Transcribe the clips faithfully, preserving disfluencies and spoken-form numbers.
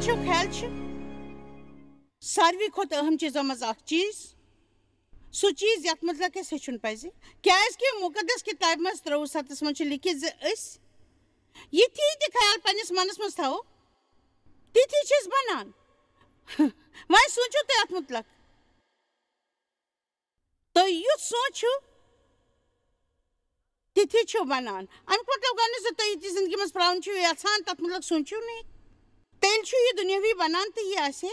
خیال چھُ ساروی کھۄتہٕ اہم چیٖزو منٛز اکھ چیٖز، سُہ چیٖز یتھ متعلق اَسہِ ہیٚچھُن پزِ، کیازِ کہِ مُقدس کِتابہِ منٛز ترٛووُہ ستس منٛز چھُ لیکھِتھ زِ أسۍ یِتھی تہِ خیال پننِس منس منٛز تھاوو، تِتھی چھِ أسۍ بنان۔ وۄنۍ سوٗنٛچِو تُہۍ اتھ متعلق۔ تُہۍ یُتھ سوٗنٛچِو، تِتھی چھِو بنان۔ اَمیُک مطلب گوٚو نہٕ زِ تُہۍ یہِ تہِ زِندگی منٛز پرٛاوُن چھِو یَژھان، تَتھ مُتعلِق سوٗنٛچِو نہٕ۔ تیٚلہِ چھُ یہِ دُنیاہوی بنان تہٕ یہِ آسہِ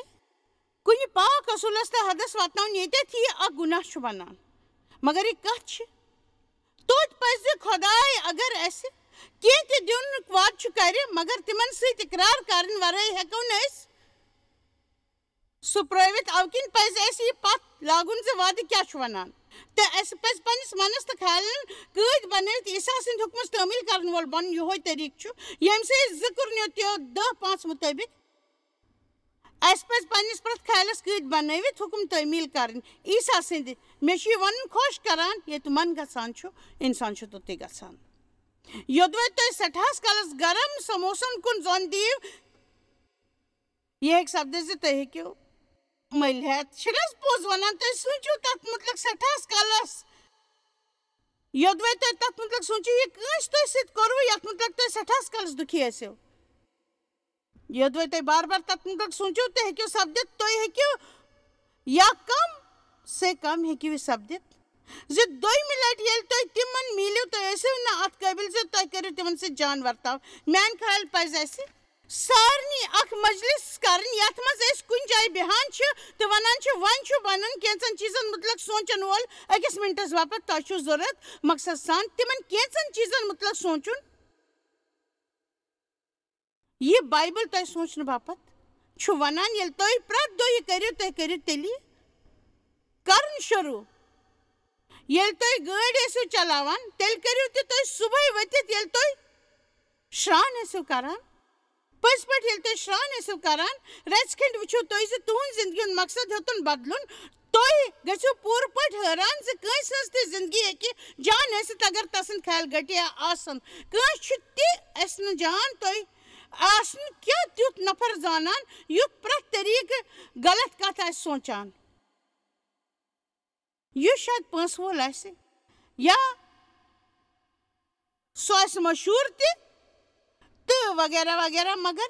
کُنہِ پاک اصوٗلَس تہٕ حدس واتناوُن، ییٚتٮ۪تھ یہِ اکھ گُناہ چھُ بنان۔ مگر یہِ کَتھ چھِ؟ توتہِ پَزِ خۄداے اگر اَسہِ کینٛہہ تہِ دیُن وعدٕ چھُ کرِ، مگر تِمن سۭتۍ اقرار کرنہٕ ورٲے ہٮ۪کو نہٕ أسۍ سُہ پرٲوِتھ۔ اَوٕ کِنۍ پَزِ اَسہِ یہِ پَتھ لاگُن زِ وعدٕ کیٛاہ چھُ وَنان۔ تہٕ اَسہِ پَزِ پنٛنِس مَنَس تہٕ خیالَن قۭدۍ بَنٲوِتھ عیسیٰ سٕنٛدِ حُکمَس تعمیٖل کَرَن وول بَنُن۔ یِہوٚے طریٖقہٕ چھُ، ییٚمہِ سۭتۍ زٕ کُرنیو تیو دَہ پانٛژھ مُطٲبِق اَسہِ پَزِ پنٛنِس پرٛٮ۪تھ خیالَس قۭدۍ بَنٲوِتھ حُکم تعمیٖل کَرٕنۍ عیسیٰ سٕنٛدِ۔ مےٚ چھُ یہِ وَنُن خۄش کَران، ییٚتہِ من گژھان چھُ، اِنسان چھُ توٚتُے گژھان۔ یوٚدوَے تُہۍ سٮ۪ٹھاہَس کالَس گرم سموسَن کُن زۄن دِیِو، یہِ ہیٚکہِ سپدِتھ زِ تُہۍ ہیٚکِو مٔلۍ ہٮ۪تھ۔ چھُنہٕ حظ پوٚز وَنان؟ تُہۍ سوٗنٛچِو تَتھ مُتعلِق سٮ۪ٹھاہَس کالَس۔ یوٚدوَے تُہۍ تَتھ مُتعلِق سوٗنٛچِو، یہِ کٲنٛسہِ تۄہہِ سۭتۍ کوٚروٕ، یَتھ مُتعلِق تُہۍ سٮ۪ٹھاہَس کالَس دُکھی ٲسِو۔ یوٚدوَے تُہۍ بار بار تَتھ مُتعلِق سوٗنٛچِو، تُہۍ ہیٚکِو سپدِتھ، تُہۍ ہیٚکِو یا کم سے کم ہیٚکِو یہِ سپدِتھ زِ دوٚیمہِ لٹہِ ییٚلہِ تُہۍ تِمن میٖلِو، تُہۍ ٲسِو نہٕ اتھ قٲبِل زِ تُہۍ کٔرِو تِمن سۭتۍ جان ورتاو۔ میانہِ خیال پزِ اسہِ سارنٕے اکھ مجلس کرٕنۍ، یتھ منٛز أسۍ کُنہِ جایہِ بیہان چھِ تہٕ ونان چھِ، وۄنۍ چھُ بنُن کینٛژن چیٖزن مُتعلق سونٛچن وول أکِس منٹس باپتھ۔ تۄہہِ چھُو ضروٗرت مقصد سان تِمن کینٛژن چیٖزن مُتعلق سونٛچُن۔ یہِ بایبل تۄہہِ سونٛچنہٕ باپتھ چھُ وَنان، ییٚلہِ تُہۍ پرٛٮ۪تھ دۄہ یہِ کٔرِو، تُہۍ کٔرِو تیٚلی کَرُن شروٗع۔ ییٚلہِ تُہۍ گٲڑۍ ٲسِو چلاوان، تیٚلہِ کٔرِو تہِ تُہۍ صُبحٲے ؤتھِتھ، ییٚلہِ تُہۍ شرٛان ٲسِو کَران۔ پٔزۍ پٲٹھۍ، ییٚلہِ تُہۍ شرٛان ٲسِو کَران، رَژھِ کھنٛڈِ وٕچھِو تُہۍ زِ تُہُنٛد زِندگی ہُنٛد مقصد ہیوٚتُن بدلُن۔ تُہۍ گٔژھِو پوٗرٕ پٲٹھۍ حٲران زِ کٲنٛسہِ ہٕنٛز تہِ زِندگی ہیٚکہِ جان ٲسِتھ، اگر تَسٕنٛدۍ خیال گٔٹیا آسَن۔ کٲنٛسہِ چھُ تہِ اَسہِ نہٕ جان، تُہۍ آسنہٕ کیٛاہ تیُتھ نفر زانان، یُتھ پرٛٮ۪تھ طریٖقہٕ غلط کتھ آسہِ سونٛچان، یُس شاید پونٛسہٕ وول آسہِ یا سُہ آسہِ مشہوٗر تہِ تہٕ وغیرہ وغیرہ۔ مگر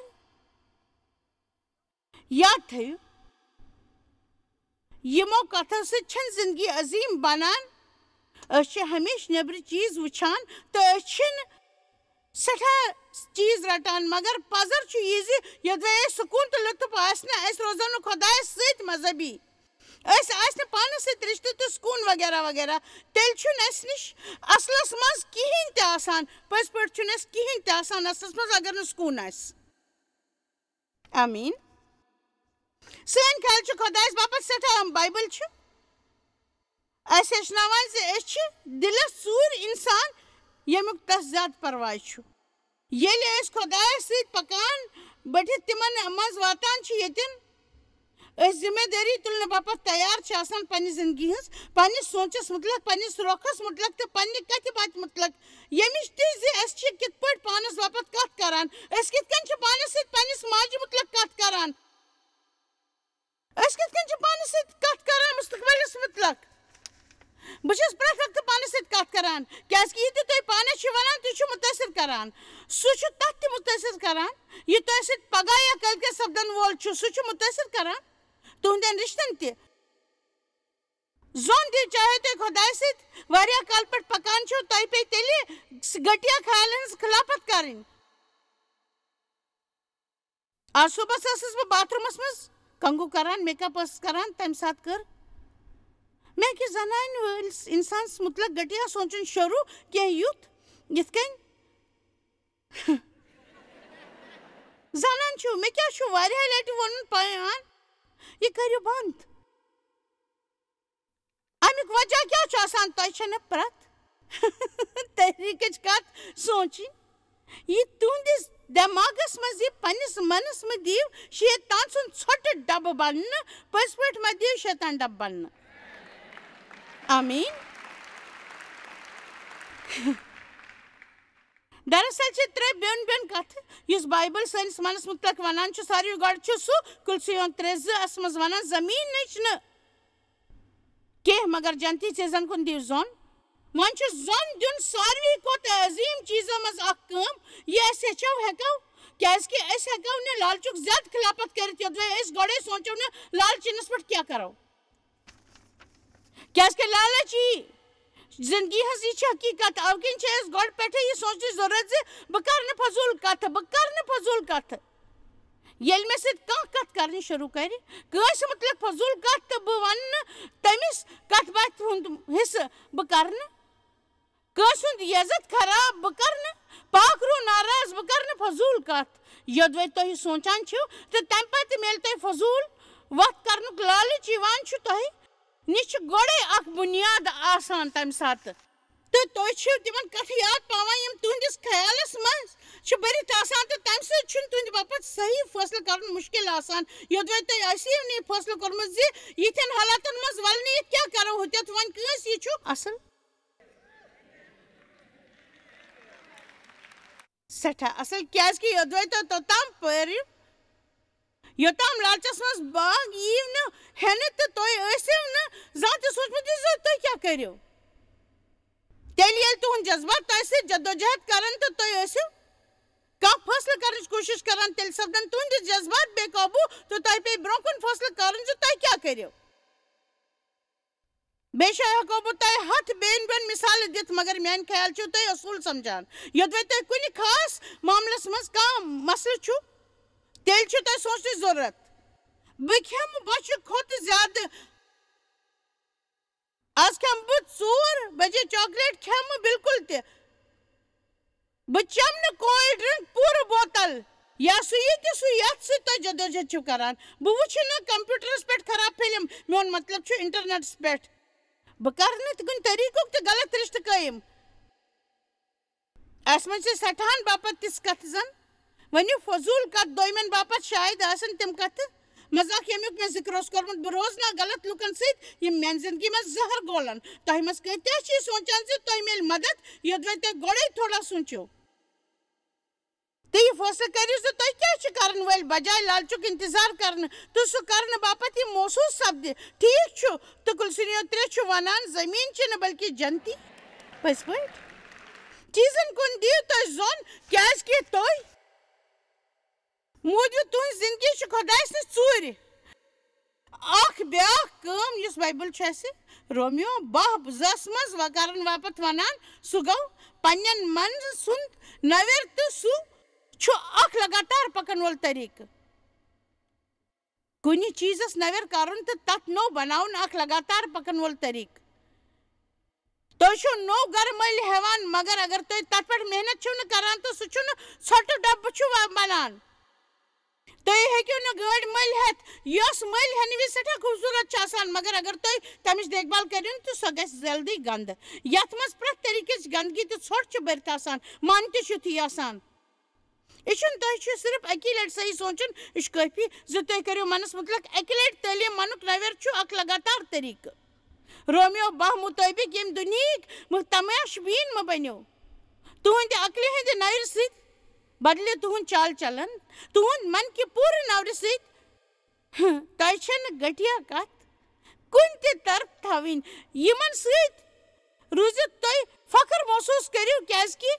یاد تھٲیِو، یِمو کتھو سۭتۍ چھَنہٕ زندگی عظیٖم بنان۔ أسۍ چھِ ہمیشہِ نیٚبرٕ چیٖز وٕچھان تہٕ أسۍ چھِنہٕ سٮ۪ٹھاہ چیٖز رٹان، مگر پزر چھُ یہِ زِ یوٚدوَے اَسہِ سکوٗن تہٕ لطف آسہِ نہٕ، أسۍ روزو نہٕ خۄدایَس سۭتۍ مذہبی، اَسہِ آسہِ نہٕ پانَس سۭتۍ رِشتہٕ تہٕ سکوٗن وغیرہ وغیرہ، تیٚلہِ چھُنہٕ اَسہِ نِش اَصلَس منٛز کِہیٖنۍ تہِ آسان۔ پٔزۍ پٲٹھۍ چھُنہٕ اَسہِ کِہیٖنۍ تہِ آسان اَصلَس منٛز، اگر نہٕ سکوٗن آسہِ۔ آمیٖن۔ سٲنۍ خیال چھُ خۄدایَس باپتھ سٮ۪ٹھاہ اہم۔ بایبل چھُ اَسہِ ہیٚچھناوان زِ أسۍ چھِ دِلَس ژوٗرۍ اِنسان، ییٚمیُک تَس زیادٕ پرواے چھُ۔ ییٚلہِ أسۍ خۄدایَس سۭتۍ پَکان بٔٹھِتھ تِمَن منٛز واتان چھِ، ییٚتٮ۪ن أسۍ ذمہ دٲری تُلنہٕ باپتھ تیار چھِ آسان پننہِ زندگی ہٕنٛز، پننِس سونٛچَس مُتعلِق، پننِس رۄخَس مُتعلِق تہٕ پننہِ کَتھِ باتھِ مُتعلِق، ییٚمِچ تہِ زِ أسۍ چھِ کِتھ پٲٹھۍ پانَس باپتھ کَتھ کَران، أسۍ کِتھ کٔنۍ چھِ پانَس سۭتۍ پننِس ماجہِ مُتعلِق کَتھ کَران۔ أسۍ کِتھ کٔنۍ چھِ پانَس سۭتۍ کَتھ کَران مُستقبِلَس مُتعلِق؟ بہٕ چھَس پرٛٮ۪تھ وقتہٕ پانَس سۭتۍ کَتھ کَران، کیٛازِکہِ یہِ تہِ تُہۍ پانَس چھِو وَنان، تہِ چھُ مُتٲثِر کَران۔ سُہ چھُ تَتھ تہِ مُتٲثِر کَران، یہِ تۄہہِ سۭتۍ پَگاہ یا کٲلۍکٮ۪تھ سَپدَن وول چھُ، سُہ چھُ مُتٲثِر کَران تُہٕنٛدٮ۪ن رِشتَن تہِ۔ زوٚن دِیِو، چاہے تُہۍ خۄدایَس سۭتۍ واریاہ کالہٕ پٮ۪ٹھ پَکان چھِو، تۄہہِ پیٚیہِ تیٚلہِ گٔٹیا خیالَن ہٕنٛز خلافت کَرٕنۍ۔ آز صُبحَس ٲسٕس بہٕ باتھ روٗمَس منٛز کنگو کران، میک اپ ٲسٕس کران، تَمہِ ساتہٕ کٔر مےٚ أکِس زنانہِ وٲلِس اِنسانَس مُتعلِق گٔٹیا سونٛچُن شروٗع، کینٛہہ یُتھ یِتھ کٔنۍ۔ زنان چھِو، مےٚ کیٛاہ چھُ واریاہ لَٹہِ ووٚنمُت پان، یہِ کٔرِو بنٛد۔ اَمیُک وجہ کیٛاہ چھُ آسان؟ تۄہہِ چھےٚ نہٕ پرٛٮ۪تھ تحریٖکٕچ کتھ سونٛچِنۍ۔ یہِ تُہنٛدِس دٮ۪ماغس منٛز یہِ پننِس منس منٛز دِیِو شیطان سُنٛد ژھۄٹہٕ ڈبہٕ بننہٕ، پٔزۍ پٲٹھۍ مہ دِیِو شیطان ڈبہٕ بننہٕ۔ آمیٖن۔ دراصل چھِ ترٛےٚ بیوٚن بیوٚن کتھٕ۔ یُس بایبل سٲنِس منس مُتعلق ونان چھُ، ساروی گۄڈٕ چھُ سُہ کُلسیون ترٛےٚ زٕ منٛز ونان، زٔمیٖنٕچ نہٕ کینٛہہ، مگر جنتی چیٖزن کُن دِیِو زوٚن۔ وۄنۍ چھُ زوٚن دیُن ساروی کھۄتہٕ عظیٖم چیٖزو منٛز اکھ کٲم، یہِ أسۍ ہیٚچھو ہٮ۪کو، کیازِ کہِ أسۍ ہٮ۪کو نہٕ لالچُک زیادٕ خلافت کٔرِتھ، یوٚدوَے أسۍ گۄڈَے سونٛچو نہٕ لالچِنَس پٮ۪ٹھ کیٛاہ کرو۔ کیازِ کہِ لالچ یی زندگی ہٕنٛز یہِ چھِ حقیٖقت۔ اَوٕ کِنۍ چھِ اَسہِ گۄڈٕ پٮ۪ٹھَے یہِ سونٛچنٕچ ضروٗرت زِ بہٕ کَرٕ نہٕ فضوٗل کَتھٕ، بہٕ کَرٕ نہٕ فضوٗل کَتھٕ۔ ییٚلہِ مےٚ سۭتۍ کانٛہہ کَتھ کَرٕنۍ شروٗع کَرِ، کٲنٛسہِ مُتعلِق فضوٗل کَتھ، تہٕ بہٕ وَنہٕ نہٕ تٔمِس کَتھ باتھِ ہُنٛد حصہٕ، بہٕ کَرٕ نہٕ کٲنٛسہِ ہُنٛد یزت خراب، بہٕ کَرٕ نہٕ پاک روح ناراض، بہٕ کَرٕ نہٕ فضوٗل کَتھ۔ یوٚدوَے تُہۍ سونٛچان چھِو تہٕ تَمہِ پَتہٕ میلہِ تۄہہِ فضوٗل وَتھ کَرنُک لالٕچ یِوان چھُ، تۄہہِ نِش چھُ گۄڈَے اَکھ بُنیاد آسان تَمہِ ساتہٕ۔ تہٕ تُہۍ چھِو تِمَن کَتھٕ یاد پاوان، یِم تُہٕنٛدِس خیالَس منٛز چھِ بٔرِتھ آسان، تہٕ تَمہِ سۭتۍ چھُنہٕ تُہٕنٛدِ باپَتھ صحیح فٲصلہٕ کَرُن مُشکِل آسان، یوٚدوَے تۄہہِ آسِو نہٕ یہِ فٲصلہٕ کوٚرمُت زِ یِتھٮ۪ن حالاتَن منٛز وَلہٕ نہٕ یِتھ کیٛاہ کَرو، ہُتٮ۪تھ وۄنۍ کٲنٛسہِ یہِ چھُ اَصٕل۔ سٮ۪ٹھاہ اَصٕل، کیٛازِ کہِ یوٚدوَے تۄہہِ توٚتام پٔرِو، یوٚتام لالچَس منٛز باگ یِیِو نہٕ ہٮ۪نہٕ تہٕ تُہۍ ٲسِو نہٕ زانٛہہ تہِ سوٗنٛچمُت زِ تُہۍ کیٛاہ کٔرِو۔ تیٚلہِ ییٚلہِ تُہُنٛد جذبات تۄہہِ سۭتۍ جدوجہد کَرَن تہٕ تُہۍ ٲسِو کانٛہہ فٲصلہٕ کَرنٕچ کوٗشِش کَران، تیٚلہِ سَپدَن تُہٕنٛدِ جذبات بے قوبوٗ تہٕ تۄہہِ پیٚیہِ برٛونٛہہ کُن فٲصلہٕ کَرُن زِ تۄہہِ کیٛاہ کٔرِو۔ بیٚیہِ چھِ ہٮ۪کو بہٕ تۄہہِ ہَتھ بیٚیَن بیٚیَن مِثالہٕ دِتھ، مگر میٛانہِ خیال چھِو تُہۍ اصوٗل سَمجھان۔ یوٚدوَے تۄہہِ کُنہِ خاص معاملَس منٛز کانٛہہ مسلہٕ چھُ، تیٚلہِ چھُ تۄہہِ سونٛچنٕچ ضروٗرت۔ بہٕ کھٮ۪مہٕ بۄچھِ کھۄتہٕ زیادٕ۔ آز کھٮ۪مہٕ بہٕ ژور بجے چاکلیٹ، کھٮ۪مہٕ بِلکُل تہِ۔ بہٕ چَمہٕ نہٕ کولڈ ڈرٛنٛک پوٗرٕ بوتل، یا سُہ یہِ تہِ سُہ یَتھ سۭتۍ تُہۍ جدوجہد چھِو کران۔ بہٕ وٕچھٕ نہٕ کمپیوٹرس پٮ۪ٹھ خراب فلم، میون مطلب چھُ انٹرنیٹس پٮ۪ٹھ۔ بہٕ کرٕ نہٕ تہِ کُنہِ طریٖقُک تہِ غلط رشتہٕ قٲیِم۔ اَسہِ منٛز چھِ سٮ۪ٹھاہَن باپتھ تِژھ کَتھٕ زَن ؤنِو فضوٗل کَتھ، دوٚیمٮ۪ن باپتھ شاید آسَن تِم کَتھٕ مذاق، ییٚمیُک مےٚ ذِکر اوس کوٚرمُت۔ بہٕ روزٕ نا غلط لُکَن سۭتۍ، یِم میٛانہِ زِندگی منٛز زَہر گولَن۔ تۄہہِ منٛز کۭتیٛاہ چھِ یہِ سونٛچان زِ تۄہہِ میلہِ مدد، یوٚدوَے تۄہہِ گۄڈَے تھوڑا سوٗنٛچِو؟ تہٕ یہِ فٲصلہٕ کٔرِو زِ تۄہہِ کیٛاہ چھُ کَرَن وٲلۍ، بجایہِ لالچُک اِنتظار کَرنہٕ تہٕ سُہ کَرنہٕ باپتھ یہِ محسوٗس سَپدِ۔ ٹھیٖک چھُ، تہٕ کُلسِنیو ترٛےٚ چھُ وَنان، زٔمیٖن چھِنہٕ بلکہِ جنتی۔ پٔزۍ پٲٹھۍ؟ چیٖزَن کُن دِیِو تُہۍ زوٚن، کیٛازِکہِ تُہۍ موٗدوٕ تُہٕنٛز زِندگی چھِ خۄدایہِ سٕنٛز ژوٗرِ۔ اَکھ بیٛاکھ کٲم، یُس بایبل چھُ اَسہِ رومیو باہ زَس منٛز وَ-، کَرَن باپتھ وَنان، سُہ گوٚو پنٛنٮ۪ن منٛز سُنٛد نَوٮ۪ر، تہٕ سُہ چھُ اَکھ لگاتار پَکَن وول طریٖقہٕ۔ کُنہِ چیٖزَس نَوٮ۪ر کَرُن تہٕ تَتھ نوٚو بَناوُن اَکھ لگاتار پَکَن وول طریٖقہٕ۔ تُہۍ چھِو نوٚو گَرٕ مٔلۍ ہٮ۪وان، مگر اگر تُہۍ تَتھ پٮ۪ٹھ محنت چھِو نہٕ کَران، تہٕ سُہ چھُنہٕ ژھۄٹہٕ ڈَبہٕ چھُ وَ-، بَنان۔ تُہۍ ہیٚکِو نہٕ گٲڑۍ مٔلۍ ہٮ۪تھ، یۄس مٔلۍ ہٮ۪نہٕ وِزِ سٮ۪ٹھاہ خوٗبصوٗرت چھِ آسان، مگر اگر تُہۍ تَمِچ دیکھ بھال کٔرِو نہٕ، تہٕ سۄ گژھِ جلدی گنٛدٕ، یَتھ منٛز پرٛٮ۪تھ طریٖقٕچ گنٛدگی تہٕ ژھۄٹھ چھِ بٔرِتھ آسان، مَن تہِ چھُ تھی آسان۔ یہِ چھُنہٕ، تۄہہِ چھُ صرف اَکی لَٹہِ صحیح سونٛچُن، یہِ چھُ کٲفی زِ تُہۍ کٔرِو مَنَس مُتعلق اَکہِ لَٹہِ تعلیٖم۔ مَنُک نَوٮ۪ر چھُ اَکھ لگاتار طریٖقہٕ۔ رومیو باہ مُطٲبِق ییٚمہِ دُنیہٕکۍ مُ-، تماش بیٖن مہٕ بٔنِو۔ تُہٕنٛدِ عقلہِ ہٕنٛدِ نَورِ سۭتۍ بدلہِ تُہُنٛد چال چلن، تُہُنٛد من کہِ پوٗرٕ نَورِ سۭتۍ۔ تۄہہِ چھَنہٕ گٹیا کتھ کُنہِ تہِ طرف تھاوٕنۍ، یِمن سۭتۍ روٗزِتھ تُہۍ فخر محسوٗس کٔرِو، کیازِ کہِ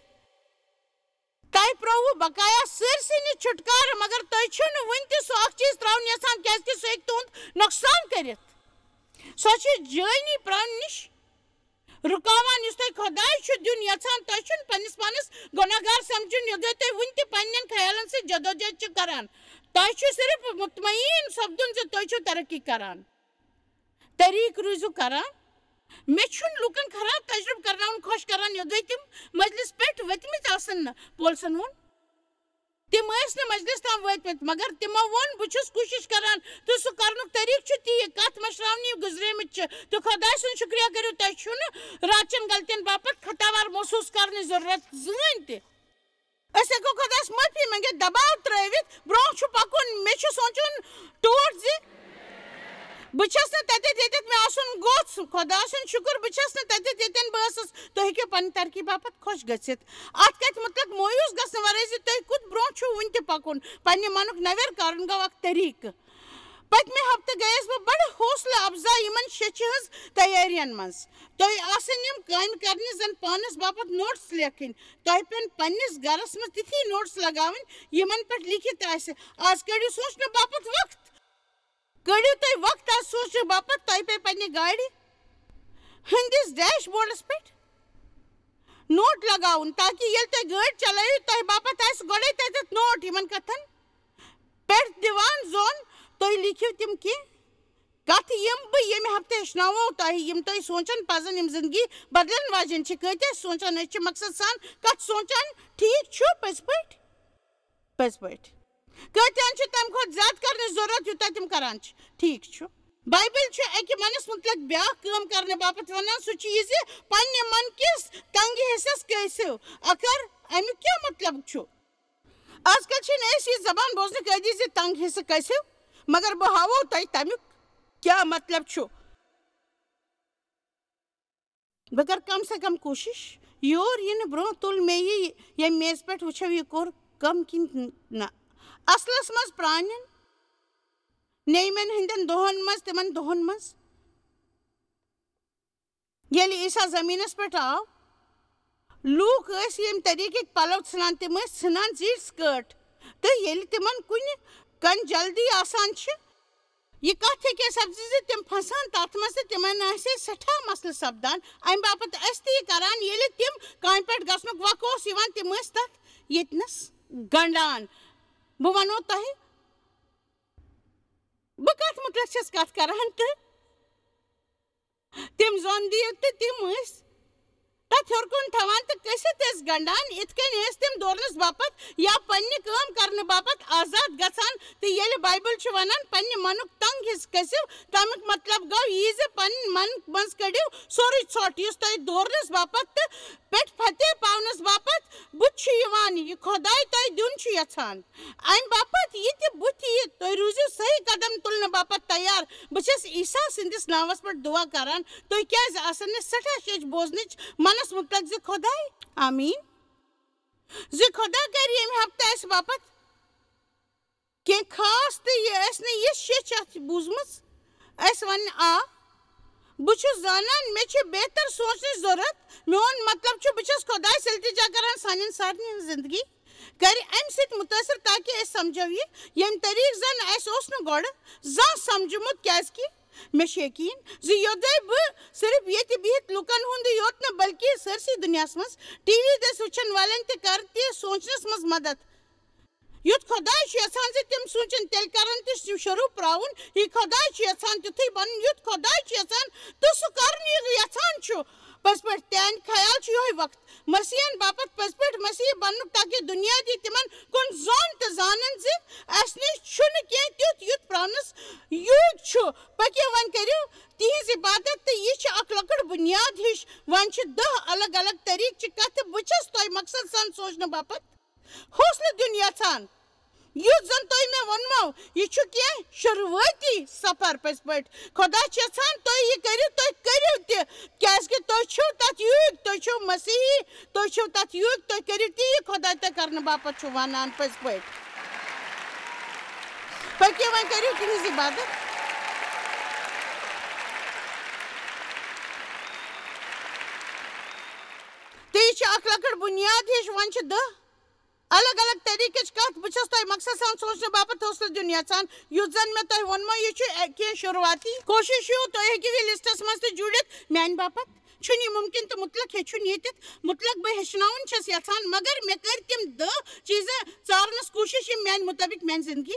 تۄہہِ پرٛووُ بقایا سٲرسٕے نِش چھُٹکارٕ، مگر تُہۍ چھِو نہٕ وُنہِ تہِ سُہ اکھ چیٖز ترٛاوُن یژھان، کیازِ کہِ سُہ ہیٚکہِ تُہُنٛد نۄقصان کٔرِتھ۔ سۄ چھِ جٲنی پرٛانہٕ نِش رُکاوان، یُس تۄہہِ خۄداے چھُ دیُن یژھان۔ تۄہہِ چھُنہٕ پننِس پانس گۄناہ گار سمجھُن، یوٚدوَے تُہۍ وُنہِ تہِ پننٮ۪ن خیالن سۭتۍ جدوجہد چھِو کران۔ تۄہہِ چھُ صرف مطمئن سپدُن زِ تُہۍ چھِو ترقی کران۔ طریٖقہٕ روٗزِو کران۔ مےٚ چھُنہٕ لوٗکن خراب تجرُبہٕ کرناوُن خۄش کران، یوٚدوَے تِم مجلس پٮ۪ٹھ ؤتھمٕتۍ آسن نہٕ، پولسن ووٚن۔ تِم ٲسۍ نہٕ مجلس تام وٲتمٕتۍ، مگر تِمو ووٚن، "بہٕ چھُس کوٗشِش کران، تہٕ سُہ کرنُک طریٖقہٕ چھُ تی، کتھ مٔشراونہٕ یِم گُزریمٕتۍ چھِ، تہٕ خۄداے سُنٛد شُکریہ کٔرِو، تۄہہِ چھُنہٕ راتچٮ۪ن غلطین باپتھ ختاوار محسوٗس کرنٕچ ضروٗرت زٕہٕنۍ تہِ۔" أسۍ ہٮ۪کو خۄدایس معٲفی مٔنگِتھ، دباو ترٲوِتھ، برونٛہہ چھُ پکُن، مےٚ چھُ سونٛچُن ٹوٹھ زِ بہٕ چھَس نہٕ تَتٮ۪تھ ییٚتٮ۪تھ مےٚ آسُن گوٚژھ۔ خۄداے سُنٛد شُکُر، بہٕ چھَس نہٕ تَتٮ۪تھ ییٚتٮ۪ن بہٕ ٲسٕس۔ تُہۍ کینٛہہ پننہِ ترقی باپتھ خۄش گٔژھِتھ۔ اتھ کتھِ مُتعلق مویوٗس گژھنہٕ ورٲے زِ تُہۍ کوٚت برونٛہہ چھِو وُنہِ تہِ پکُن، پننہِ منُک نویر کرُن گوٚو اکھ طریقہٕ۔ پٔتمہِ ہفتہٕ گٔیَس بہٕ بڑٕ حوصلہٕ افزا یِمن شیٚچھِ ہٕنٛز تیٲرین منٛز۔ تۄہہِ آسن یِم کامہِ کرنہِ زن پانس باپتھ نوٹس لیکھٕنۍ۔ تۄہہِ پٮ۪ن پننِس گرس منٛز تِتھی نوٹس لگاوٕنۍ یِمن پٮ۪ٹھ لیکھِتھ آسہِ، "از کٔڑِو سونچنہٕ باپتھ وقت۔" کٔڑِو تُہۍ وقت از سونچنہٕ باپتھ۔ تۄہہِ پیٚیہِ پننہِ گاڑِ ہٕنٛدِس ڈیش بورڈس پٮ۪ٹھ نوٹ لگاوُن، تاکہ ییٚلہِ تُہۍ گٲڑۍ چلٲیِو، تۄہہِ باپتھ آسہِ گۄڈے تتٮ۪تھ نوٹ یِمن کتھن پٮ۪ٹھ دِوان زون۔ تُہۍ لیکھِو تِم کینٛہہ کتھٕ، یِم بہٕ ییٚمہِ ہفتہٕ ہیٚچھناوو تۄہہِ، یِم تۄہہِ سونچن پزن، یِم زندگی بدلن واجٮ۪ن چھِ۔ کۭتیاہ سونچان أسۍ چھِ مقصد سان کتھ سونچان، ٹھیٖک چھُ؟ پٔزۍ پٲٹھۍ، پٔزۍ پٲٹھۍ۔ کۭتیاہن چھِ تمہِ کھۄتہٕ زیادٕ کرنٕچ ضرورت، یوٗتاہ تِم کران چھِ؟ ٹھیٖک چھُ۔ بایبل چھُ اکہِ منس مُتعلق بیٛاکھ کٲم کرنہٕ باپتھ ونان، سُہ چھُ یہِ زِ پننہِ من کِس تنگ حصس کٲسِو۔ اکر، امیُک کیٛاہ مطلب چھُ؟ آز کل چھِنہٕ أسۍ یہِ زبان بوزنہٕ قٲدی زِ تنگ حصہٕ کٲسِو، مگر بہٕ ہاوو تۄہہِ تمیُک کیٛاہ مطلب چھُ۔ بہٕ کرٕ کم سے کم کوٗشِش۔ یور یِنہٕ برٛونٛہہ تُل مےٚ یہِ ییٚمہِ میزٕ پٮ۪ٹھ، وٕچھو یہِ کوٚر کم کِنہٕ نہ۔ اصلس منٛز پرٛانٮ۪ن نیمن ہٕنٛدٮ۪ن دۄہن منٛز، تِمن دۄہن منٛز ییٚلہِ عیسیٰ زٔمیٖنس پٮ۪ٹھ آو، لوٗکھ ٲسۍ ییٚمہِ طریٖقٕکۍ پلو ژھٕنان، تِم ٲسۍ ژھٕنان زِٹھۍ سکٲرٹ۔ تہٕ ییٚلہِ تِمن کُنہِ کن جلدی آسان چھِ، یہِ کتھ ہیٚکہِ سپدِتھ زِ تِم پھسان تتھ منٛز تہٕ تِمن آسہِ ہے سٮ۪ٹھاہ مسلہٕ سپدان۔ امہِ باپتھ ٲسۍ تہِ یہِ کران، ییٚلہِ تِم کامہِ پٮ۪ٹھ گژھنُک وقت اوس یِوان، تِم ٲسۍ تتھ ییٚتنس گنڈان۔ بہٕ ونو تۄہہِ، بہٕ کتھ مُتعلق چھَس کتھ کران تہٕ تِم زۄن دیٖو تہٕ تِم ٲسۍ تتھ ہیوٚر کُن تھاوان تہٕ کٔسِتھ ٲسۍ گنڈان۔ یِتھ کٔنۍ ٲسۍ تِم دورنس باپتھ یا پننہِ کٲم کرنہٕ باپتھ آزاد گژھان۔ تہٕ ییٚلہِ بایبل چھُ ونان، "پننہِ منُک تنگ حصہٕ کٔسِو، تمیُک مطلب گوٚو یی زِ پننہِ من منٛز کٔڑِو سورُے ژھۄٹھ، یُس تۄہہِ دورنس باپتھ تہٕ پٮ۪ٹھ فتح پاونس باپتھ بُتھ چھُ یِوان، یہِ خۄداے تۄہہِ دیُن چھُ یژھان۔ امہِ باپتھ یہِ تہِ بُتھِ یہِ، تُہۍ روٗزِو صحیح قدم تُلنہٕ باپتھ تیار۔ بہٕ چھَس عیسیٰ سٕنٛدِس ناوس پٮ۪ٹھ دُعا کران، تُہۍ کیٛازِ آسن نہٕ سٮ۪ٹھاہ شیٚچھ بوزنٕچ منس مُتعلق زِ خۄداے؟" آمیٖن۔ زِ خۄدا کرِ ییٚمہِ ہفتہٕ اَسہِ باپتھ کینٛہہ خاص، تہٕ یہِ ٲسۍ نہٕ یِژھ شیٚچھ اَتھ بوٗزمٕژ۔ اَسہِ وَنہِ آ، بہٕ چھُس زانان مےٚ چھِ بہتر سونٛچنٕچ ضروٗرت۔ میون مطلب چھُ، بہٕ چھَس خۄدایَس التجا کران سانٮ۪ن سارنٕے ہٕنٛز زندگی کرِ اَمہِ سۭتۍ مُتٲثر، تاکہِ أسۍ سمجھو یہِ، ییٚمہِ طریٖقہٕ زن اَسہِ اوس نہٕ گۄڈٕ زانٛہہ سمجھمُت، کیازکہِ مےٚ چھُ یقیٖن زِ یوٚدوے بہٕ صرف ییٚتہِ بِہِتھ لُکن ہُنٛد یوت نہٕ، بلکہِ سٲرسٕے دُنیاہَس منٛز ٹی وی دٔسۍ وٕچھن والٮ۪ن تہِ کرٕ تہِ سونٛچنَس منٛز مدد۔ یُتھ خۄداے چھُ یژھان زِ تِم سونٛچن، تیٚلہِ کرن تہِ شروٗع پراوُن۔ یہِ خۄداے چھُ یژھان تیُتھُے بنُن، یُتھ خۄداے چھُ یژھان تہٕ سُہ کرُن یہِ یژھان چھُ۔ پٔزۍ پٲٹھۍ تِہنٛدِ خیال چھُ یِہوٚے وقت مسیحن باپتھ پٔزۍ پٲٹھۍ مسیحی بننُک، تاکہِ دُنیا دی تِمن کُن زون تہٕ زانن زِ اَسہِ نِش چھُنہٕ کینٛہہ تیُتھ، یُتھ پراونس یوٗت چھُ۔ پٔکِو وۄنۍ کٔرِو تِہنٛز عبادت، تہٕ یہِ چھِ اکھ لۄکٕٹ بُنیاد ہِش۔ وۄنۍ چھِ دَہ الگ الگ طریٖقہٕ چہِ کتھٕ۔ بہٕ چھَس تۄہہِ مقصد سان سونٛچنہٕ باپتھ حوصلہٕ دیُن یژھان۔ یُتھ زن تۄہہِ مےٚ ووٚنمو، یہِ چھُ کینٛہہ شروٗعٲتی سفر پٔزۍ پٲٹھۍ۔ خۄدا چھُ یژھان تُہۍ یہِ کٔرِو، تُہۍ کٔرِو تہِ، کیازکہِ تُہۍ چھِو تتھ یوٗتۍ، تُہۍ چھِو مسیحی، تُہۍ چھِو تتھ یوٗتۍ، تُہۍ کٔرِو تی یہِ خۄدا تۄہہِ کرنہٕ باپتھ چھُ ونان پٔزۍ پٲٹھۍ۔ پٔکِو وۄنۍ کٔرِو تِہنٛز عبادت۔ تہٕ یہِ چھِ اکھ لۄکٕٹ بُنیاد ہِش، وۄنۍ چھِ دَہ الگ الگ طریقٕچ کتھ۔ بہٕ چھَس تۄہہِ مقصد سان سونٛچنہٕ باپتھ حوصلہٕ دیُن یژھان۔ یُتھ زن مےٚ تۄہہِ ووٚنمو، یہِ چھُ کینٛہہ شروٗعاتی کوٗشِش ہیوٗ۔ تُہۍ ہیٚکِو یہِ لسٹس منٛز تہِ جُڑِتھ۔ میانہِ باپتھ چھُنہٕ یہِ مُمکِن تہٕ مُطلق ہیٚچھُن ییٚتٮ۪تھ۔ مُطلق بہٕ ہیٚچھناوُن چھَس یژھان، مگر مےٚ کٔرۍ تِم دَہ چیٖزٕ ژارنس کوٗشِش، یِم میانہِ مُطٲبِق میانہِ زندگی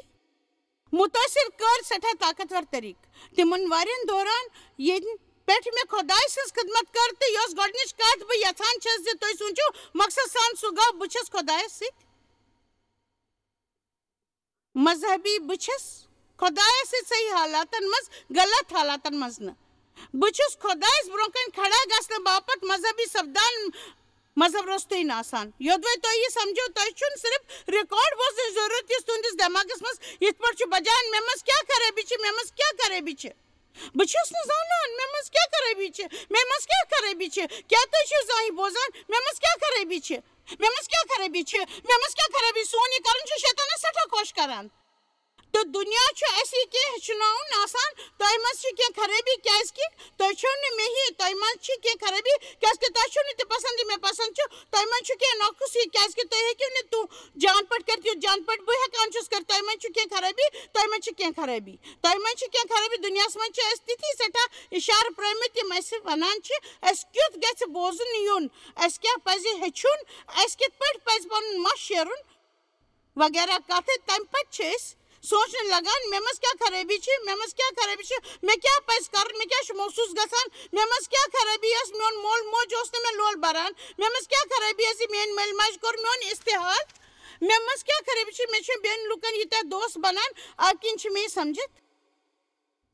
مُتٲثِر کٔر سٮ۪ٹھاہ طاقتور طریٖقہٕ۔ تِمن ؤرین دوران، ییٚتہِ پٮ۪ٹھ مےٚ خۄداے سٕنٛز خدمت کٔر، تہٕ یۄس گۄڈٕنِچ کتھ بہٕ یژھان چھَس زِ تُہۍ سوٗنٛچِو، مقصد سان سُہ گوٚو، بہٕ چھَس خۄدایس سۭتۍ مذہبی، بہٕ چھَس خۄدایس سۭتۍ صحیح حالاتن منٛز، غلط حالاتن منٛز نہٕ۔ بہٕ چھُس خۄدایس برٛونٛہہ کنہِ کھڑا گژھنہٕ باپتھ مذہبی سپدان، مذہب روٚستُے نہٕ آسان۔ یوٚدوے تۄہہِ یہِ سمجھو، تۄہہِ چھُنہٕ صرف ریکارڈ بوزنٕچ ضروٗرت، یُس تُہنٛدِس دٮ۪ماغس منٛز یِتھ پٲٹھۍ چھُ بجان، "مےٚ منٛز کیٛاہ خرٲبی چھِ، مےٚ منٛز کیٛاہ خرٲبی چھِ؟" بہٕ چھَس نہٕ زانان، مےٚ منٛز کیٛاہ خرٲبی چھِ، مےٚ منٛز کیٛاہ خرٲبی چھِ، کیٛاہ تُہۍ چھِو زانٛہہ بوزان، مےٚ منٛز کیٛاہ خرٲبی چھِ، مےٚ منٛز کیٛاہ خرٲبی چھِ، مےٚ منٛز کیٛاہ خرٲبی؟ سون یہِ کَرُن چھُ شیطانَس سٮ۪ٹھاہ خۄش کَران۔ تہٕ دُنیا چھُ اَسہِ یہِ کینٛہہ ہیٚچھناوُن آسان، تۄہہِ منٛز چھِ کینٛہہ خرٲبی، کیٛازِکہِ تُہۍ چھِو نہٕ مےٚ ہِوۍ، تۄہہِ منٛز چھِ کینٛہہ خرٲبی، کیٛازِکہِ تۄہہِ چھُو نہٕ تہِ پَسنٛد یہِ مےٚ پَسنٛد چھُ، تۄہہِ منٛز چھُ کینٛہہ نۄقُص یہِ، کیٛازِکہِ تُہۍ ہیٚکِو نہٕ تُہُنٛد جان پٲٹھۍ کٔرِتھ یُتھ جان پٲٹھۍ بہٕ ہٮ۪کان چھُس کٔرِتھ، تۄہہِ منٛز چھُ کینٛہہ خرٲبی، تۄہہِ منٛز چھِ کینٛہہ خرٲبی، تۄہہِ منٛز چھِ کینٛہہ خرٲبی، دُنیاہَس منٛز چھِ اَسہِ تِتھی سٮ۪ٹھاہ اِشارٕ پرٛٲومٕتۍ یِم اَسہِ وَنان چھِ، اَسہِ کیُتھ گژھِ بوزُن یُن، اَسہِ کیٛاہ پَزِ ہیٚچھُن، اَسہِ کِتھ پٲٹھۍ پَزِ پَنُن مَس شیرُن۔ وغیرہ کتھٕ۔ تمہِ پتہٕ چھِ أسۍ سونٛچنہِ لگان، مےٚ منٛز کیٛاہ خرٲبی چھِ، مےٚ منٛز کیٛاہ خرٲبی چھِ، مےٚ کیٛاہ پزِ کرُن، مےٚ کیٛاہ چھُ محسوٗس گژھان، مےٚ منٛز کیٛاہ خرٲبی ٲس، میون مول موج اوس نہٕ مےٚ لول بران، مےٚ منٛز کیٛاہ خرٲبی ٲس، یہِ میٲنۍ مٲلۍ ماجہِ کوٚر میون استحال، مےٚ منٛز کیٛاہ خرٲبی چھِ، مےٚ چھِ بیٚنہِ لوٗکن ییٖتیٛاہ دوست بنان، اَمہِ کِنۍ چھِ مےٚ یہِ سمجھِتھ۔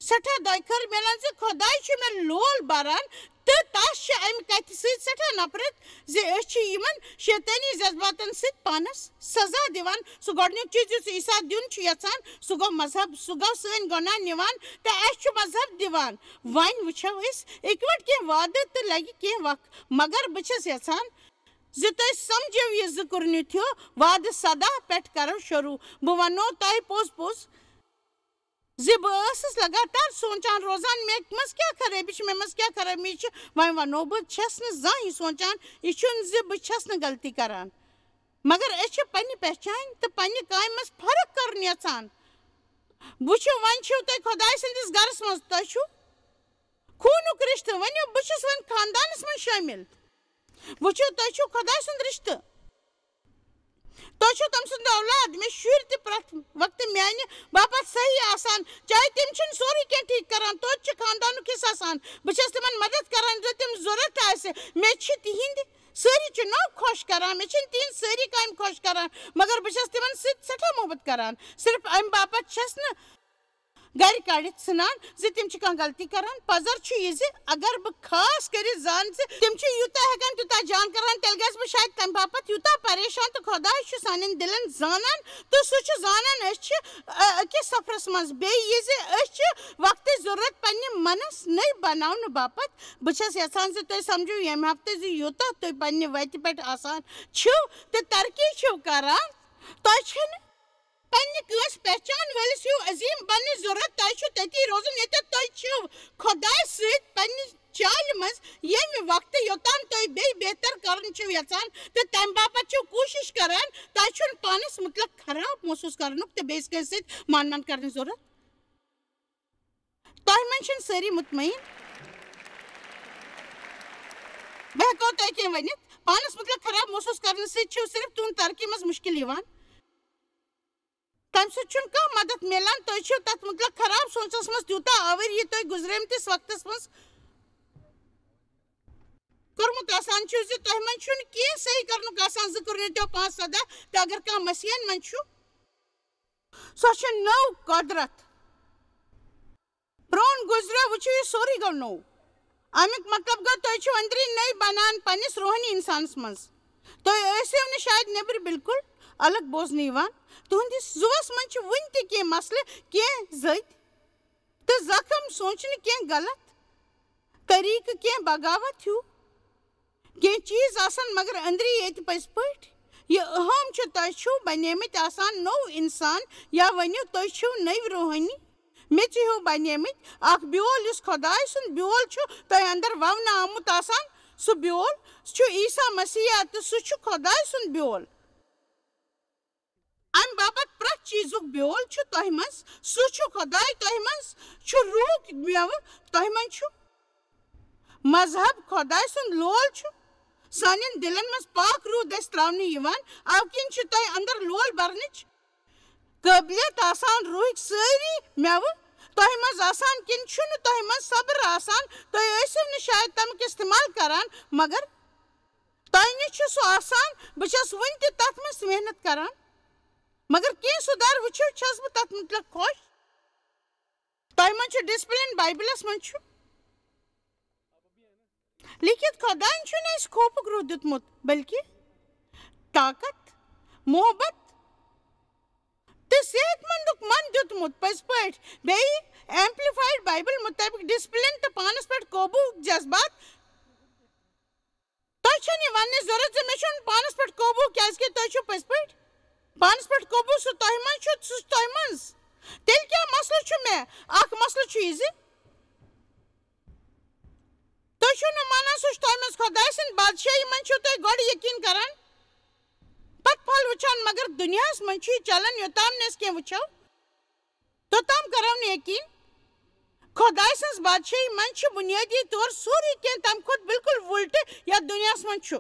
سٮ۪ٹھاہ دۄیہِ خٲر میلان زِ خۄداے چھُ مےٚ لول بَران تہٕ تَس چھِ اَمہِ کَتھِ سۭتۍ سٮ۪ٹھاہ نفرت زِ أسۍ چھِ یِمَن شیطٲنی جذباتَن سۭتۍ پانَس سزا دِوان۔ سُہ گۄڈٕنیُک چیٖز یُس عیسیٰ دیُن چھُ یَژھان، سُہ گوٚو مذہب، سُہ گوٚو سٲنۍ گۄناہ نِوان تہٕ اَسہِ چھُ مذہب دِوان۔ وۄنۍ وٕچھو أسۍ اِکہٕ وَٹہٕ کینٛہہ وعدٕ تہٕ لَگہِ کینٛہہ وق، مگر بہٕ چھَس یَژھان زِ تُہۍ سَمجِو یہِ زٕ کُرنیُتھ ہیوٗ وعدٕ سدا پٮ۪ٹھ کَرو شروٗع۔ بہٕ وَنو تۄہہِ پوٚز پوٚز، زِ بہٕ ٲسٕس لگاتار سونٛچان روزان، مےٚ منٛز کیٛاہ خرٲبی چھِ، مےٚ منٛز کیٛاہ خرٲبی چھِ۔ وۄنۍ وَنو، بہٕ چھَس نہٕ زانٛہہ یہِ سونٛچان، یہِ چھُنہٕ زِ بہٕ چھَس نہٕ غلطی کران، مگر أسۍ چھِ پننہِ پہچانہِ تہٕ پننہِ کامہِ منٛز فرق کرُن یژھان۔ وٕچھِو، وۄنۍ چھِو تُہۍ خۄداے سٕنٛدِس گرس منٛز، تۄہہِ چھُو خوٗنُک رِشتہٕ، ؤنِو، بہٕ چھُس وۄنۍ خاندانس منٛز شٲمِل۔ وٕچھِو، تُہۍ چھِو خۄداے سُنٛد رِشتہٕ۔ تُہۍ چھِو تٔمۍ سُنٛد اولاد۔ مےٚ شُرۍ تہِ پرٛٮ۪تھ وقتہٕ میٛانہِ باپتھ صحیح آسان، چاہے تِم چھِنہٕ سورُے کینٛہہ ٹھیٖک کران، توتہِ چھِ خاندانُک حصہٕ آسان۔ بہٕ چھَس تِمن مدد کران، یوٚت تِم ضوٚرتھ آسہِ۔ مےٚ چھِ تِہِنٛدۍ سٲری چُناو خۄش کران، مےٚ چھِنہٕ تِہِنٛدۍ سٲری کامہِ خۄش کران، مگر بہٕ چھَس تِمن سۭتۍ سٮ۪ٹھاہ محبت کران۔ صرف اَمہِ باپتھ چھَس نہٕ گرِ کڑِتھ ژھٕنان زِ تِم چھِ کانٛہہ غلطی کران۔ پزر چھُ یہِ زِ اگر بہٕ خاص کٔرِتھ زانہٕ زِ تِم چھِ یوٗتاہ ہٮ۪کان تیوٗتاہ جان کران، تیٚلہِ گژھٕ بہٕ شاید تَمہِ باپتھ یوٗتاہ پریشان۔ تہٕ خۄداے چھُ سانٮ۪ن دِلن زانان، تہٕ سُہ چھُ زانان أسۍ چھِ، آ، أکِس سفرس منٛز۔ بیٚیہِ یہِ زِ أسۍ چھِ وقتٕچ ضروٗرت پننہِ منس نٔے بناونہٕ باپتھ۔ بہٕ چھَس یژھان زِ تُہۍ سمجھِو ییٚمہِ ہفتہٕ زِ یوٗتاہ تُہۍ پننہِ وتہِ پٮ۪ٹھ آسان چھِو تہٕ ترقی چھِو کران، تۄہہِ چھَنہٕ پننہِ کٲنٛسہِ پہچان وٲلِس ہیوٗ عظیٖم بننٕچ ضروٗرت۔ تۄہہِ چھُ تٔتی روزُن، ییٚتٮ۪تھ تُہۍ چھِو، خۄدایہِ سۭتۍ پننہِ چالہِ منٛز، ییٚمہِ وقتہٕ یوٚتام تُہۍ بیٚیہِ بہتر کرُن چھِو یژھان تہٕ تَمہِ باپتھ چھِو کوٗشِش کران۔ تۄہہِ چھُنہٕ پانَس مُتلق خراب محسوٗس کرنُک تہٕ بیٚیِس کٲنٛسہِ سۭتۍ مان مان کرنٕچ ضروٗرت۔ تۄہہِ منٛز چھِنہٕ سٲری مطمئن۔ بہٕ ہٮ۪کو تۄہہِ کینٛہہ ؤنِتھ، پانَس مُتلق خراب محسوٗس کرنہٕ سۭتۍ چھِو صرف تُہُنٛد ترقی منٛز مُشکِل یِوان۔ تَمہِ سۭتۍ چھُنہٕ کانٛہہ مدد میلان۔ تُہۍ چھِو تَتھ مُتلق خراب سونٛچَس منٛز تیوٗتاہ آوٕرۍ، یہِ تُہۍ گُزریمتِس وقتَس منٛز کوٚرمُت آسان چھُ زِ تۄہہِ منٛز چھُنہٕ کینٛہہ صحیح کرنُک آسان۔ زٕ کُرنتھیو پانٛژھ سداہ، تہٕ اگر کانٛہہ مسیحن منٛز چھُ، سۄ چھِ نٔو قۄدرت۔ پرٛون گُزریو، وٕچھِو، یہِ سورُے گوٚو نوٚو۔ اَمیُک مطلب گوٚو، تُہۍ چھِو أنٛدری نٔے بنان پننِس روحٲنی اِنسانَس منٛز۔ تُہۍ ٲسِو نہٕ شاید نیٚبرٕ بالکل الگ بوزنہٕ یِوان۔ تُہنٛدِس زُوَس منٛز چھِ وٕنہِ تہِ کینٛہہ مسلہٕ، کینٛہہ زٔدۍ تہٕ زخم، سونٛچنہٕ کینٛہہ غلط طریٖقہٕ، کینٛہہ بغاوت ہیوٗ۔ کینٛہہ چیٖز آسَن، مگر أنٛدری ییٚتہِ پٔزۍ پٲٹھۍ یہِ اہم چھُ، تۄہہِ چھِو بنیمٕتۍ آسان نوٚو اِنسان، یا ؤنِو، تُہۍ چھِو نٔوۍ روحٲنی میٚژِ ہیوٗ بنیمٕتۍ۔ اکھ بیول یُس خۄداے سُنٛد بیول چھُ تۄہہِ اندر وونہٕ آمُت آسان، سُہ بیول چھُ عیسیٰ مسیح، تہٕ سُہ چھُ خۄداے سُنٛد بیول۔ امہِ باپتھ پرٛٮ۪تھ چیٖزُک بیول چھُ تۄہہِ منٛز، سُہ چھُ خۄداے تۄہہِ منٛز، چھُ روٗح میوٕ تۄہہِ منٛز چھُ۔ مذہب خۄداے سُنٛد لول چھُ۔ سانٮ۪ن دِلن منٛز پاک روٗح دٔسۍ ترٛاونہٕ یِوان، اَوٕ کِنۍ چھِ تۄہہِ اندر لول برنٕچ قٲبلیت آسان۔ روٗحٕکۍ سٲری میوٕ تۄہہِ منٛز آسان کِنہٕ چھُنہٕ تۄہہِ منٛز صبر آسان؟ تُہۍ ٲسِو نہٕ شاید تَمیُک استعمال کران، مگر تۄہہِ نِش چھُ سُہ آسان۔ بہٕ چھَس وُنہِ تہِ تَتھ منٛز محنت کران، مگر کینٛہہ سُدھار وٕچھِو چھَس بہٕ تَتھ مُتعلق خۄش۔ تۄہہِ منٛز چھُ ڈسپلن، بایبلس منٛز چھُ لیکھِتھ، خۄدایَن چھُنہٕ اَسہِ خوفُک روح دیُتمُت، بلکہِ طاقت، محبت، تہٕ صحت مندُک من دیُتمُت پٔزۍ پٲٹھۍ، بیٚیہِ ایمپلیفائیڈ بائبل مطٲبق ڈسپلن تہٕ پانس پٮ۪ٹھ قوبوٗک جذبات۔ تۄہہِ چھَنہٕ یہِ وننٕچ ضروٗرت زِ مےٚ چھُنہٕ پانس پٮ۪ٹھ قوبوٗ، کیازِ کہِ تۄہہِ چھُو پٔزۍ پٲٹھۍ پانس پٮ۪ٹھ قوبوٗ۔ سُہ تۄہہِ منٛز چھُ، سُہ چھُ تۄہہِ منٛز۔ تیٚلہِ کیٛاہ مسلہٕ چھُ مےٚ؟ اکھ مسلہٕ چھُ یہِ زِ تُہۍ چھِو نہٕ مانان، سُہ چھُ تۄہہِ منٛز۔ خۄداے سٕنٛدِ بادشاہی منٛز چھِو تُہۍ گۄڈٕ یقین کران، پتہٕ پھل وٕچھان، مگر دُنیاہس منٛز چھُ یہِ چلان، یوٚتام نہٕ أسۍ کینٛہہ وٕچھو، توٚتام کرو نہٕ یقین۔ خۄداے سٕنٛز بادشاہی منٛز چھُ بُنیٲدی طور سورُے کینٛہہ تَمہِ کھۄتہٕ بالکل وُلٹہٕ یَتھ دُنیاہس منٛز چھُ۔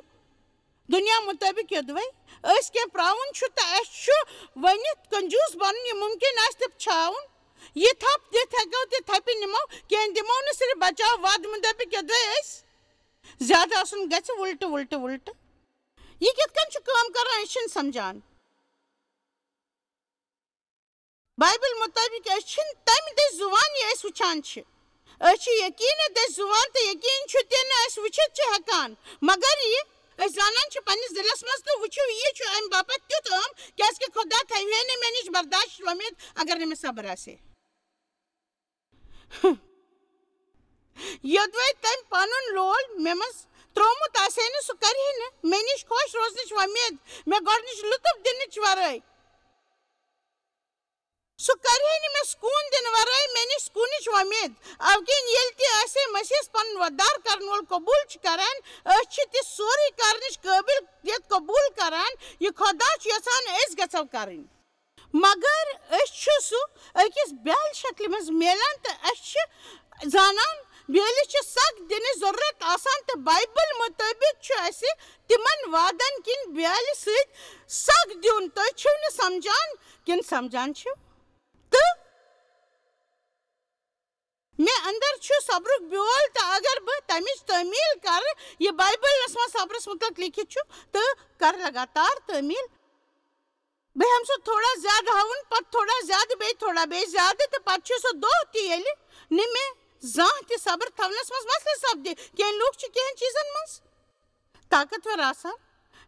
دُنیا مُطٲبِق یوٚدوَے أسۍ کینٛہہ پرٛاوُن چھُ تہٕ اَسہِ چھُ ؤنِتھ کنجوٗس بَنُن، یہِ مُمکِن آسہِ تہٕ چھاوُن۔ یہِ تھپھ دِتھ ہٮ۪کو تہٕ تھپہِ نِمو، کینٛہہ دِمو نہٕ، صرف بچاو وعدٕ مُطٲبِق یوٚدوَے أسۍ زیادٕ آسُن گژھِ وُلٹہٕ، وُلٹہٕ، وُلٹہٕ۔ یہِ کِتھ کٔنۍ چھُ کٲم کران، أسۍ چھِنہٕ سمجھان۔ بایبل مُطٲبِق أسۍ چھِنہٕ تَمہِ دٔسۍ زُوان، یہِ أسۍ وٕچھان چھِ۔ أسۍ چھِ یقیٖنہٕ دٔسۍ زُوان تہٕ یقیٖن چھُ تہِ نہٕ أسۍ وٕچھِتھ چھِ ہٮ۪کان، مگر یہِ أسۍ زانان چھِ پننِس دِلس منٛز۔ تہٕ وٕچھِو، یہِ چھُ اَمہِ باپتھ تیُتھ عام، کیازِ کہِ خۄدا تھاوِ ہے نہٕ مےٚ نِش برداشت وۄمید اگر نہٕ مےٚ صبر آسہِ ہے۔ یوٚدوَے تٔمۍ پنُن لول مےٚ منٛز ترٛوومُت آسہِ ہے نہٕ، سُہ کرِ ہے نہٕ مےٚ نِش خۄش روزنٕچ وۄمید، مےٚ گۄڈٕنِچ لطف دِنٕچ ورٲے۔ سُہ کرِ ہے نہٕ مےٚ سکوٗن دِنہٕ ورٲے مےٚ نِش سکوٗنٕچ وۄمید۔ اَوٕ کِنۍ ییٚلہِ تہِ أسۍ مسیحس پنُن وۄدار کرن وول قبوٗل چھِ کران، أسۍ چھِ تہِ سورُے کرنٕچ قٲبل یتھ قبوٗل کران، یہِ خۄدا چھُ یژھان أسۍ گژھو کرٕنۍ۔ مگر أسۍ چھِ سُہ أکِس بیالہِ شکلہِ منٛز میلان تہٕ أسۍ چھِ زانان بیلِس چھِ سگ دِنٕچ ضروٗرت آسان تہٕ بایبل مُطٲبِق چھُ اَسہِ تِمن وعدن کِنۍ بیالہِ سۭتۍ سگ دیُن۔ تُہۍ چھِو نہٕ سمجھان کِنہٕ سمجھان چھِو؟ تہٕ مےٚ اندر چھُ صبرُک بیول، تہٕ اگر بہٕ تمِچ تعمیل کرٕ، یہِ بایبلس منٛز صبرس مُتعلق لیکھِتھ چھُ، تہٕ کرٕ لگاتار تعمیل۔ بہٕ ہٮ۪مہٕ سُہ تھوڑا زیادٕ ہاوُن، پتہٕ تھوڑا زیادٕ، بیٚیہِ تھوڑا، بیٚیہِ زیادٕ، تہٕ پتہٕ چھُ سُہ دۄہ تہِ، ییٚلہِ نہٕ مےٚ زانٛہہ تہِ صبر تھاونس منٛز مسلہٕ سپدِ۔ کینٛہہ لوٗکھ چھِ کینٛہہ چیٖزن منٛز طاقتور آسان۔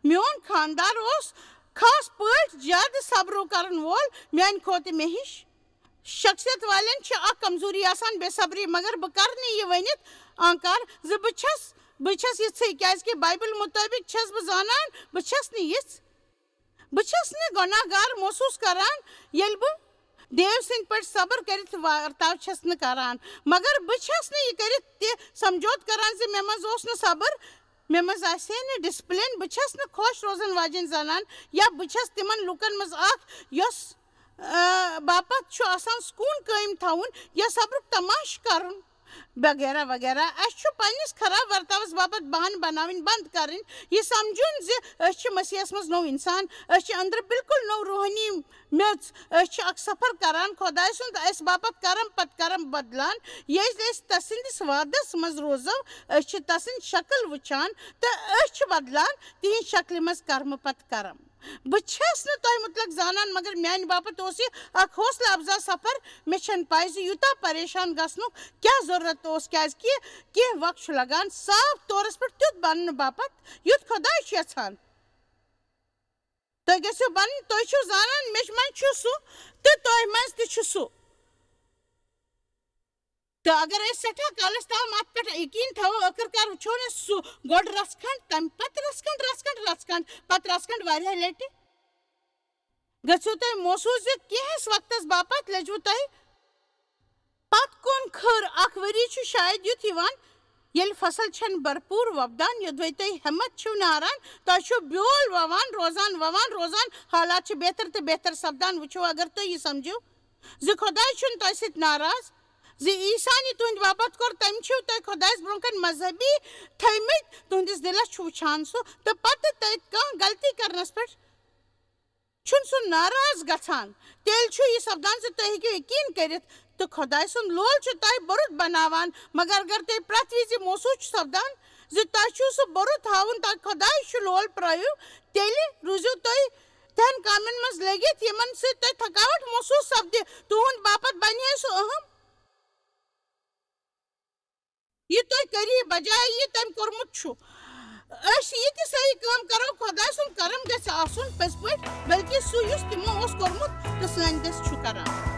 میون خاندار اوس خاص پٲٹھۍ زیادٕ صبرو کرن وول میانہِ کھۄتہٕ۔ مےٚ ہِش شخصیت والٮ۪ن چھِ اکھ کمزوری آسان، بے صبری، مگر بہٕ کرٕ نہٕ یہِ ؤنِتھ آنکار زِ بہٕ چھَس، بہٕ چھَس یِژھٕے، کیازِ کہِ بایبل مُطٲبِق چھَس بہٕ زانان بہٕ چھَس نہٕ یِژھ۔ بہٕ چھَس نہٕ گۄناہ گار محسوٗس کران، ییٚلہِ بہٕ دیو سٕنٛدۍ پٲٹھۍ صبر کٔرِتھ ورتاو چھَس نہٕ کران، مگر بہٕ چھَس نہٕ یہِ کٔرِتھ تہِ سمجھوتہٕ کران زِ مےٚ منٛز اوس نہٕ صبر، مےٚ منٛز آسہِ ہے نہٕ ڈسپلن، بہٕ چھَس نہٕ خۄش روزن واجیٚنۍ زنان، یا بہٕ چھَس تِمن لوٗکن منٛز اکھ یۄس، آ، باپتھ چھُ آسان سکوٗن قٲیِم تھاوُن یا صبرُک تماشہٕ کرُن۔ وغیرہ وغیرہ۔ اَسہِ چھُ پننِس خراب ورتاوس باپتھ بہانہٕ بناوٕنۍ بنٛد کرٕنۍ، یہِ سمجھُن زِ أسۍ چھِ مسیحس منٛز نوٚو انسان، أسۍ چھِ أنٛدرٕ بالکل نوٚو روحٲنی میٚژ، أسۍ چھِ اکھ سفر کران خۄداے سُنٛد، اَسہِ باپتھ کرم پتہٕ کرم بدلان۔ ییٚلہِ أسۍ تسٕنٛدِس وعدس منٛز روزو، أسۍ چھِ تسٕنٛز شکل وٕچھان تہٕ أسۍ چھِ بدلان تِہنٛز شکلہِ منٛز کرمہٕ پتہٕ کرم۔ بہٕ چھَس نہٕ تۄہہِ مُتعلق زانان، مگر میانہِ باپتھ اوس یہِ اکھ حوصلہٕ افزا سفر۔ مےٚ چھَنہٕ پَے زِ یوٗتاہ پریشان گژھنُک کیٛاہ ضروٗرت اوس، کیٛازِ کہِ کینٛہہ وقت چھُ لگان صاف طورس پٮ۪ٹھ تیُتھ بننہٕ باپتھ، یُتھ خۄداے چھُ یژھان۔ تُہۍ گٔژھِو بنٕنۍ، تُہۍ چھِو زانان، مےٚ منٛز چھُ سُہ تہٕ تۄہہِ منٛز تہِ چھُ سُہ۔ تہٕ اگر أسۍ سٮ۪ٹھاہ کالس تام اتھ پٮ۪ٹھ یقین تھاوو، ٲخٕر کار وٕچھو نہٕ سُہ گۄڈٕ رژھ کھنڈ، تمہِ پتہٕ رژھ کھنڈ، رژھ کھنڈ، رژھ کھنڈ، پتہٕ رژھ کھنڈ واریاہ لٹہِ، گژھیو تۄہہِ محسوس زِ کینٛہس وقتس باپتھ لٔجوٕ تۄہہِ پتھ کُن کھٔر۔ اکھ ؤری چھُ شاید یُتھ یِوان، ییٚلہِ فصل چھَنہٕ بھرپوٗر وۄپدان، یوٚدوَے تُہۍ ہٮ۪مت چھِو نہٕ ہاران، تۄہہِ چھُو بیول وَوان روزان، وَوان روزان، حالات چھِ بہتر تہٕ بہتر سپدان۔ وٕچھِو، اگر تُہۍ یہِ سمجھِو زِ خۄداے چھُنہٕ تۄہہِ سۭتۍ ناراض، زِ عیسیٰ ہن یہِ تُہنٛدِ باپتھ کوٚر، تٔمۍ چھِو تۄہہِ خۄدایس برونٛہہ کنہِ مذہبی تھٲومٕتۍ، تُہنٛدِس دِلس چھُ وٕچھان سُہ، تہٕ پتہٕ تۄہہِ کانٛہہ غلطی کرنس پٮ۪ٹھ چھُنہٕ سُہ ناراض گژھان، تیٚلہِ چھُ یہِ سپدان زِ تُہۍ ہیٚکِو یقیٖن کٔرِتھ تہٕ خۄداے سُنٛد لول چھُ تۄہہِ بُرُت بناوان۔ مگر اگر تۄہہِ پرٛٮ۪تھ وِزِ محسوٗس چھُ سپدان زِ تۄہہِ چھُو سُہ بُرُت ہاوُن، تۄہہِ خۄداے چھُ لول پرٛٲوِو، تیٚلہِ روٗزِو تُہۍ تِہَن کامٮ۪ن منٛز لٔگِتھ، یِمن سۭتۍ تۄہہِ تھکاوٹ محسوٗس سپدِ۔ تُہُنٛد باپتھ بنہِ ہے سُہ اہم۔ یہِ تُہۍ کٔرِو بجایہِ یہِ تٔمۍ کوٚرمُت چھُ۔ أسۍ یہِ تہِ صحیح کٲم کرو، خۄداے سُنٛد کرم گژھِ آسُن پٔزۍ پٲٹھۍ، بلکہِ سُہ یُس تِمو اوس کوٚرمُت تہٕ سٲنۍ دٔسۍ چھُ کران۔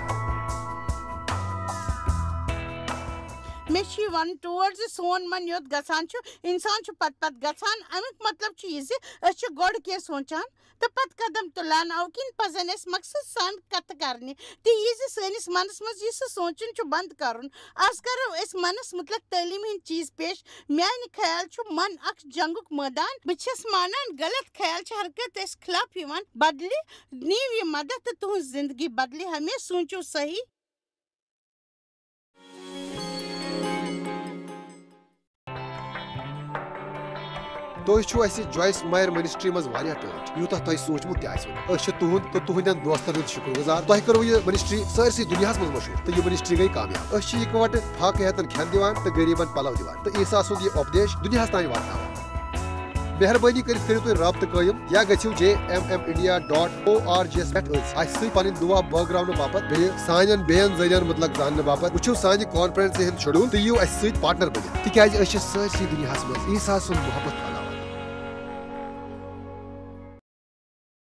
مےٚ چھُ یہِ وَنُن ٹوٹھ زِ سون من یوٚت گژھان چھُ، اِنسان چھُ پتہٕ پتہٕ گژھان۔ اَمیُک مطلب چھُ یہِ زِ أسۍ چھِ گۄڈٕ کینٛہہ سونٛچان تہٕ پتہٕ قدم تُلان۔ اَوٕ کِنۍ پزن اَسہِ مقصد سان کتھٕ کرنہِ تہٕ یہِ زِ سٲنِس منس منٛز یہِ سُہ سونٛچُن چھُ بنٛد کرُن۔ از کرو أسۍ منس متعلق تعلیٖم ہٕنٛدۍ چیٖز پیش۔ میانہِ خیال چھُ من اکھ جنگُک مٲدان۔ بہٕ چھَس مانان غلط خیال چھِ ہر کٲنٛسہِ اَسہِ خلاف یِوان۔ بدلہِ نِیِو یہِ مدد تہٕ تُہٕنٛز زندگی بدلہِ ہمیشہٕ۔ سوٗنٛچِو صحیح۔ تُہۍ چھِو اَسہِ جویس مایر منسٹری منٛز واریاہ ٹٲٹھۍ، یوٗتاہ تۄہہِ سوٗنٛچمُت تہِ آسِوٕ نہٕ۔ أسۍ چھِ تُہُنٛد تہٕ تُہٕنٛدٮ۪ن دوستن ہُنٛد شُکر گُزار۔ تۄہہِ کٔروٕ یہِ منسٹری سٲرسٕے دُنیاہَس منٛز مشہوٗر تہٕ یہِ منسٹری گٔے کامیاب۔ أسۍ چھِ اِکہٕ وٹہٕ فاقہٕ ہیتن کھٮ۪ن دِوان تہٕ غریٖبن پلو دِوان تہٕ عیسیٰ سُنٛد یہِ اُپدیش دُنیاہَس تام واتناوان۔ مہربٲنی کٔرِتھ کٔرِو تُہۍ رابطہٕ قٲیِم یا گٔژھِو J M M India dot O R G یَس پٮ۪ٹھ أسۍ اَسہِ سۭتۍ پنٕنۍ دُعا بٲگراونہٕ باپتھ بیٚیہِ سانٮ۪ن بیٚین ذٔریعن مُتعلق زاننہٕ باپتھ وٕچھِو سانہِ کانفرنسہِ ہُنٛد شیڈول تہٕ یِیِو اَسہِ سۭتۍ پارٹنر بٔنِتھ، تِکیازِ أسۍ چھِ سٲرسٕے دُنیاہَس منٛز عیسیٰ سُنٛد محبت